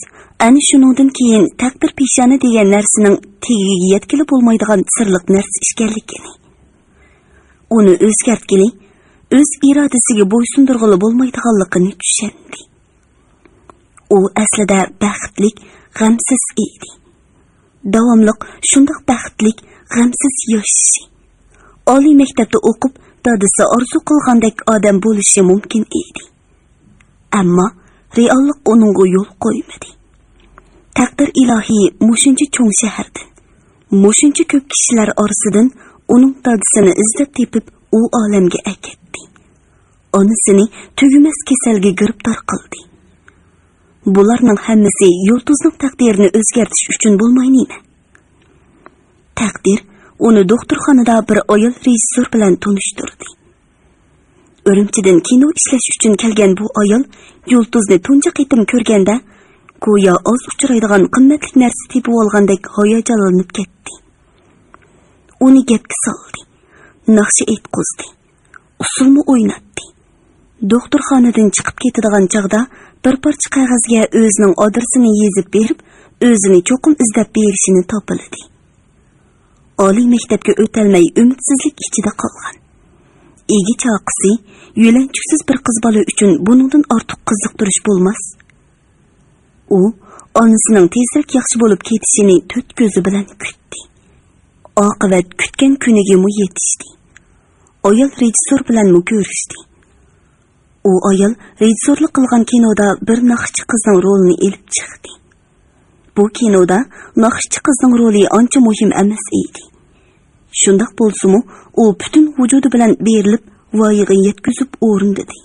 ئەنە شۇنىڭدىن كېيىن تەقدىر پېشانە دېگەن نەرسىنىڭ تېگىگە يەتكىلى بولمايدىغان سىرلىق نەرسە ئىكەنلىكىنى، ئۇنى ئۆزگەرتكىلى، ئۆز ئىرادىسىگە بويسۇندۇرغىلى بولمايدىغانلىقىنى چۈشەندى. ئۇ ئەسلىدە بەختلىك، غەمسىز ئىدى. داۋاملىق شۇنداق بەختلىك، غەمسىز ياشىشى، ئالىي مەكتەپتە ئوقۇپ، دادىسى ئارزۇ قىلغاندەك ئادەم بولۇشى مۇمكىن ئىدى. ئەمما رېئاللىق ئۇنىڭغا يول قويمىدى. تەقدىر ئىلاھى مۇشۇنچە چوڭ شەھەردىن، مۇشۇنچە كۆپ كىشىلەر ئارىسىدىن ئۇنىڭ دادىسىنى ئىزدەپ تېپىپ، ئۇ ئالەمگە ئەكەتتى. ئانىسىنى تۈگىمەس كېسەلگە گىرىپتار قىلدى. بۇلارنىڭ ھەممىسى يۇلتۇزنىڭ تەقدىرىنى ئۆزگەرتىش ئۈچۈن بولماي نېمە؟ تەقدىر ئۇنى دوختۇرخانىدا بىر ئايال رېژىسسور بىلەن تونۇشتۇردى. ئۈرۈمچىدىن كىنو ئىشلەش ئۈچۈن كەلگەن بۇ ئايال يۇلتۇزنى تۇنجى قېتىم كۆرگەندە، گويا ئاز ئۇچرايدىغان قىممەتلىك نەرسە تېپىۋالغاندەك ھاياجانلىنىپ كەتتى. ئۇنى گەپكە سالدى، ناخشا ئېيتقۇزدى، ئۇسسۇلمۇ ئويناتتى. دوختۇرخانىدىن چىقىپ كېتىدىغان چاغدا بىر پارچە قەغەزگە ئۆزىنىڭ ئادرېسىنى يېزىپ بېرىپ، ئۆزىنى چوقۇم ئىزدەپ بېرىشىنى تاپىلىدى. ئالىي مەكتەپكە ئۆتەلمەي ئۈمىدسىزلىك ئىچىدە قالغان ئىگە چاقىسى، يۆلەنچۈكسىز بىر قىز بالا ئۈچۈن بۇنىڭدىن ئارتۇق قىزىقتۇرۇش بولماس. ئۇ ئانىسىنىڭ تېزرەك ياخشى بولۇپ كېتىشىنى تۆت كۆزى بىلەن كۈتتى. ئاقىۋەت كۈتكەن كۈنىگىمۇ يېتىشتى. ئايال رېژىسسور بىلەنمۇ كۆرۈشتى. ئۇ ئايال رېژىسسورلۇق قىلغان كىنودا بىر ناخشىچى قىزنىڭ رولىنى ئېلىپ چىقتى. بۇ كىنودا ناخشىچى قىزنىڭ رولى ئانچە مۇھىم ئەمەس ئىدى. شۇنداق بولسىمۇ، ئۇ پۈتۈن ۋۇجۇدى بىلەن بېرىلىپ، ۋايىغا يەتكۈزۈپ ئورۇندىدى.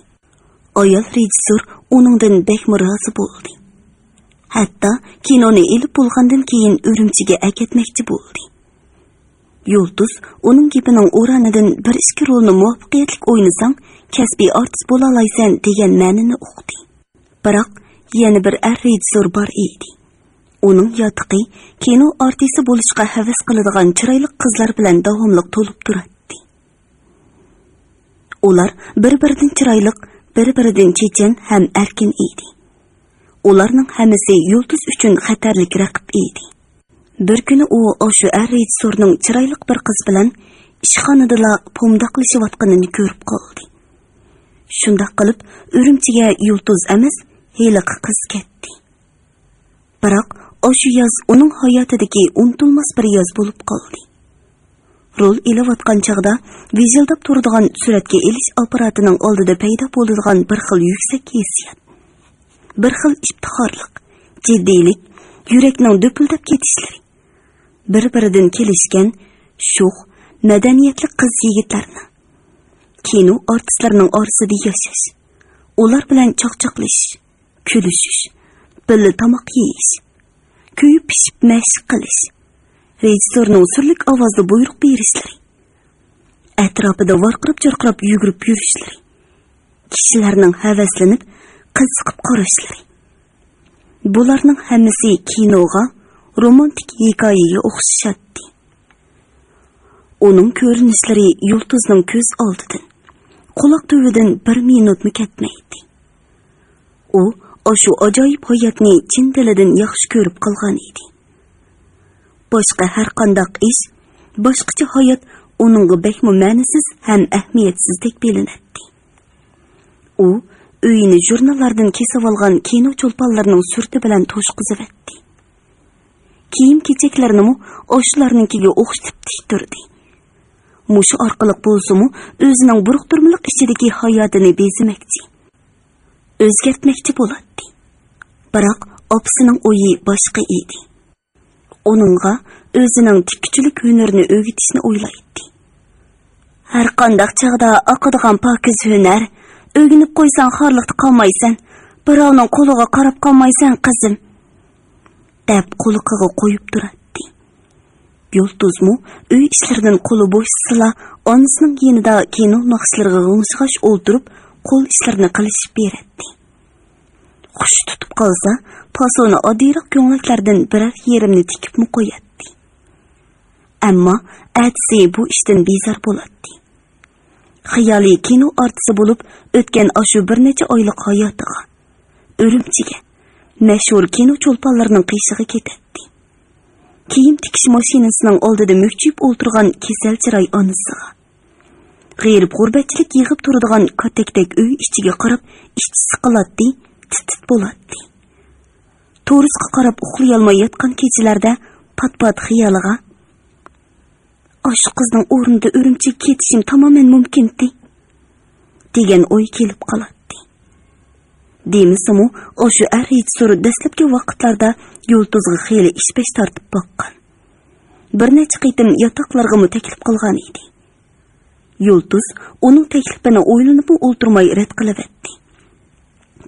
ئايال رېژىسسور ئۇنىڭدىن بەكمۇ رازى بولدى. ھەتتا كىنونى ئېلىپ بولغاندىن كېيىن ئۈرۈمچىگە ئەكەتمەكچى بولدى. يۇلتۇز ئۇنىڭ گېپىنىڭ ئورانىدىن بىر ئىككى رولنى مۇۋەپپەقىيەتلىك ئوينىساڭ، كەسپىي ئارتىس بولالايسەن دېگەن مەنىنى ئۇقتى. بىراق يەنە بىر ئەر رېژىسسور بار ئىدى. ئۇنىڭ ياتىقى كىنو ئارتىسى بولۇشقا ھەۋەس قىلىدىغان چىرايلىق قىزلار بىلەن داۋاملىق تولۇپ تۇراتتى. ئۇلار بىر-بىرىدىن چىرايلىق، بىر-بىرىدىن چېچەن ھەم ئەركىن ئىدى. ئۇلارنىڭ ھەممىسى يۇلتۇز ئۈچۈن خەتەرلىك رەقىب ئىدى. بىر كۈنى ئۇ ئاشۇ ئەر رېژىسسورنىڭ چىرايلىق بىر قىز بىلەن ئىشخانىدىلا پومداقلىشىۋاتقىنىنى كۆرۈپ قالدى. شۇنداق قىلىپ، ئۈرۈمچىگە يۇلتۇز ئەمەس، ھېلىقى قىز كەتتى. بىراق ئاشۇ ياز ئۇنىڭ ھاياتىدىكى ئۇنتۇلماس بىر ياز بولۇپ قالدى. رول ئېلىۋاتقان چاغدا ۋىژىلداپ تۇرىدىغان سۈرەتكە ئېلىش ئاپپاراتىنىڭ ئالدىدا پەيدا بولىدىغان بىر خىل يۈكسەك ھېسسىيات، بىر خىل ئىپتىخارلىق، جىددىيلىك، يۈرەكنىڭ دۈپۈلدەپ كېتىشلىرى، بىر-بىرىدىن كېلىشكەن، شوخ، مەدەنىيەتلىك قىز-يىگىتلەرنى، كىنو ئارتىسلىرىنىڭ ئارىسىدا ياشاش، ئۇلار بىلەن چاقچاقلىشىش، كۈلۈشۈش، بىللە تاماق يېيىش، كۆيۈپ پىشىپ مەشىق قىلىش، رېژىسسورنىڭ سۈرلۈك ئاۋازدا بۇيرۇق بېرىشلىرى، ئەتراپىدا ۋارقىراپ-چارقىراپ يۈگۈرۈپ يۈرۈشلىرى، كىشىلەرنىڭ ھەۋەسلىنىپ، قىزىقىپ قاراشلىرى. بۇلارنىڭ ھەممىسى كىنوغا، رومانتىك ھېكايىگە ئوخشىشاتتى. ئۇنىڭ كۆرۈنۈشلىرى يۇلتۇزنىڭ كۆز ئالدىدىن، قۇلاق تۈۋىدىن بىر مىنۇتمۇ كەتمەيتتى. ئۇ ئاشۇ ئاجايىپ ھاياتنى چىن دىلىدىن ياخشى كۆرۈپ قالغان ئىدى. باشقا ھەر قانداق ئىش، باشقىچە ھايات ئۇنىڭغا بەكمۇ مەنىسىز ھەم ئەھمىيەتسىزدەك بىلىنەتتى. ئۇ ئۆيىنى ژۇرناللاردىن كېسىۋالغان كىنو چولپانلىرىنىڭ سۈرىتى بىلەن توشقۇزۇۋەتتى. كىيىم-كېچەكلىرىنىمۇ ئاشۇلارنىڭكىگە ئوخشىتىپ تىكتۈردى. مۇشۇ ئارقىلىق بولسىمۇ ئۆزىنىڭ بۇرۇقتۇرمىلىق ئىچىدىكى ھاياتىنى بېزىمەكچى، ئۆزگەرتمەكچى بولاتتى. بىراق ئاپىسىنىڭ ئويى باشقا ئىدى. ئۇنىڭغا ئۆزىنىڭ تىككۈچىلىك ھۈنىرىنى ئۆگىتىشنى ئويلايتتى. ھەر قانداق چاغدا ئاقىدىغان پاكىز ھۈنەر، ئۆگىنىپ قويساڭ خارلىقتا قالمايسەن، بىراۋنىڭ قولىغا قاراپ قالمايسەن قىزىم، دەپ قۇلىقىغا قويۇپ تۇراتتى. يۇلتۇزمۇ ئۆي ئىشلىرىدىن قولى بوشىسىلا، ئانىسىنىڭ يېنىدا كىنو ناخشىلىرىغا غىڭشىغاچ ئولتۇرۇپ، قول ئىشلىرىنى قىلىشىپ بېرەتتى. خۇش تۇتۇپ قالسا، پاسونى ئاددىيراق كۆڭلەكلەردىن بىرەر يېرىمنى تىكىپمۇ قوياتتى. ئەمما ئەتىسى بۇ ئىشتىن بىزار بولاتتى. خىيالى كىنو ئارتىسى بولۇپ ئۆتكەن ئاشۇ بىر نەچچە ئايلىق ھاياتىغا، ئۈرۈمچىگە، مەشھۇر كىنو چولپانلىرىنىڭ قېشىغا كېتەتتى. كىيىم تىكىش ماشىنىسىنىڭ ئالدىدا مۈكچىيىپ ئولتۇرغان كېسەل چىراي ئانىسىغا، غېرىب-غۇربەتچىلىك يىغىپ تۇرىدىغان كاتەكتەك ئۆي ئىچىگە قاراپ ئىچى سىقىلاتتى، تىت-تىت بولاتتى. تورۇسقا قاراپ ئۇخلىيالماي ياتقان كېچىلەردە پات-پات خىيالىغا، «ئاشۇ قىزنىڭ ئورنىدا ئۈرۈمچىگە كېتىشىم تامامەن مۇمكىنتى» دېگەن ئوي كېلىپ قالاتتى. دېمىسىمۇ، ئاشۇ ئەر ھېچسۇر دەسلەپكى ۋاقىتلاردا يۇلتۇزغا خېلى ئىش-پەش تارتىپ باققان. بىر نەچچە قېتىم ياتاقلارغىمۇ تەكلىپ قىلغان ئىدى. يۇلتۇز ئۇنىڭ تەكلىپىنى ئويلىنىپمۇ ئولتۇرماي رەت قىلىۋەتتى.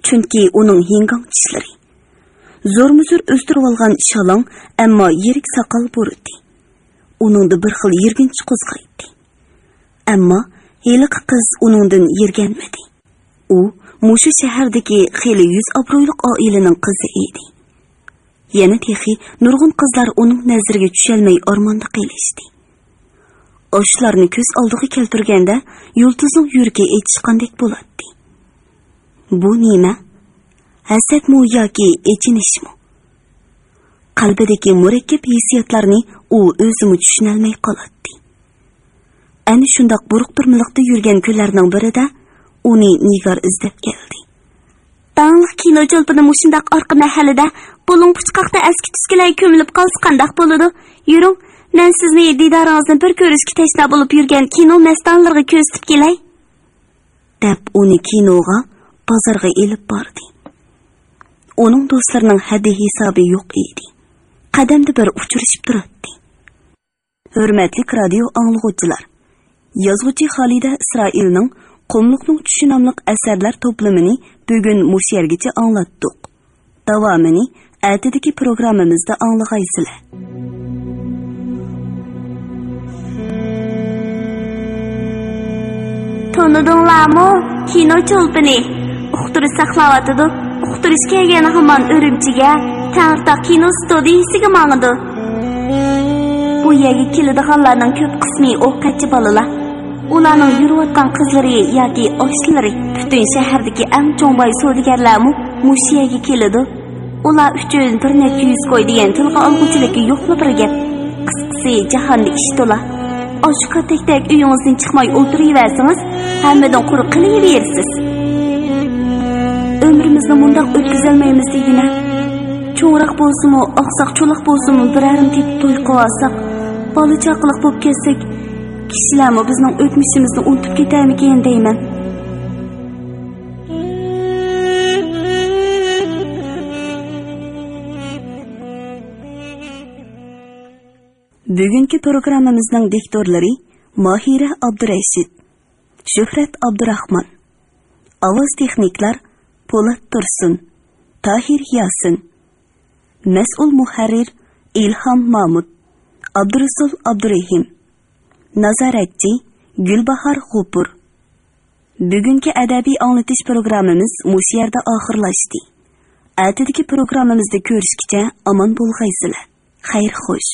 چۈنكى ئۇنىڭ ھىڭگاڭ چىشلىرى، زورمۇزور ئۆستۈرۈۋالغان شالاڭ، ئەمما يىرىك ساقال بۇرۇتى ئۇنىڭدا بىر خىل يىرگىنچ قوزغايتتى. ئەمما ھېلىقى قىز ئۇنىڭدىن يىرگەنمىدى. ئۇ مۇشۇ شەھەردىكى خېلى يۈز ئابرۇيلۇق ئائىلىنىڭ قىزى ئىدى. يەنە تېخى نۇرغۇن قىزلار ئۇنىڭ نەزىرىگە چۈشەلمەي ئارماندا قېلىشتى. ئاشۇلارنى كۆز ئالدىغا كەلتۈرگەندە، يۇلتۇزنىڭ يۈرىكى ئېچىشقاندەك بولاتتى. بۇ نېمە؟ ھەسەتمۇ ياكى ئېچىنىشمۇ؟ قەلبىدىكى مۇرەككەپ ھېسسىياتلارنى ئۇ ئۆزىمۇ چۈشىنەلمەي قالاتتى. ئەنە شۇنداق بۇرۇق بىر مىلىقتا يۈرگەن كۈنلەرنىڭ بىرىدە ئۇنى نىگار ئىزدەپ كەلدى. داڭلىق كىنو چولپىنى مۇشۇنداق ئارقا مەھەللىدە، بۇلۇڭ پۇچقاقتا ئەسكى تۈسكىلەرگە كۆمۈلۈپ قالسا قانداق بولىدۇ؟ يۈرۈڭ، مەن سىزنى دىدارىڭىزنى بىر كۆرۈشكە تەشنا بولۇپ يۈرگەن كىنو مەستانىلىرىغا كۆرسىتىپ كېلەي. دەپ ئۇنى كىنوغا، بازارغا ئېلىپ باردى. ئۇنىڭ دوستلىرىنىڭ ھەددى ھېسابى يوق ئىدى. قەدەمدە بىر ئۇچرىشىپ تۇراتتى. ھۆرمەتلىك رادىيو ئاڭلىغۇچىلار! يازغۇچى خالىدە ئىسرائىلنىڭ قۇملۇقنىڭ چۈشى ناملىق ئەسەرلەر توپلىمىنى بۈگۈن مۇشۇ يەرگىچە ئاڭلاتتۇق. داۋامىنى ئەتىدىكى پروگراممىمىزدا ئاڭلىغايسىلەر. تونۇدۇڭلارمۇ؟ كىنو چولپىنى. ئۇقتۇرۇش ساقلاۋاتىدۇ. ئۇقتۇرۇش كەلگەن ھامان ئۈرۈمچىگە، تەڭرىتاغ كىنو ستۇدىيىسىگە ماڭىدۇ. بۇ يەرگە كېلىدىغانلارنىڭ كۆپ قىسمى ئوقەتچى بالىلار. ئۇلارنىڭ يۈرۈۋاتقان قىزلىرى ياكى ئاشنىلىرى، پۈتۈن شەھەردىكى ئەڭ چوڭ باي سودىگەرلەرمۇ مۇشۇ يەرگە كېلىدۇ. ئۇلار ئۈچۈن بىر نەچچە يۈز كوي دېگەن تىلغا ئالغۇچىلىكى يوقلا بىر گەپ. قىسقىسى، جاھاندا ئىش تولا. ئاشۇ كاتەكتەك ئۆيىڭىزدىن چىقماي ئولتۇرۇۋەرسىڭىز، ھەممىدىن قۇرۇق قېلىۋېرىسىز. ئۆمرىمىزنى مۇنداق ئۆتكۈزەلمەيمىز دېگىنە. چوڭراق بولسىمۇ، ئاقساق چولاق بولسىمۇ، بىرەرىنى تېپىپ توي قىلىۋالساق، بالا چاقىلىق بولۇپ كەتسەك، كىشىلەرمۇ بىزنىڭ ئۆتمۈشىمىزنى ئۇنتۇپ كېتەرمىكىن دەيمەن. بۈگۈنكى پروگراممىمىزنىڭ دىكتورلىرى ماھىرە ئابدۇرەشىت، شۆھرەت ئابدۇراخمان. ئاۋاز تېخنىكلار پولات تۇرسۇن، تاھىر ياسىن. مەسئۇل مۇھەررىر ئىلھام مامۇت، ئابدۇرۇسۇل ئابدۇرېھىم. نازارەتچى گۈلباھار غوپۇر. بۈگۈنكى ئەدەبىي ئاڭلىتىش پروگراممىمىز مۇشۇ يەردە ئاخىرلاشتى. ئەتىدىكى پروگراممىمىزدا كۆرۈشكىچە ئامان بولغايسىلەر. خەير خوش.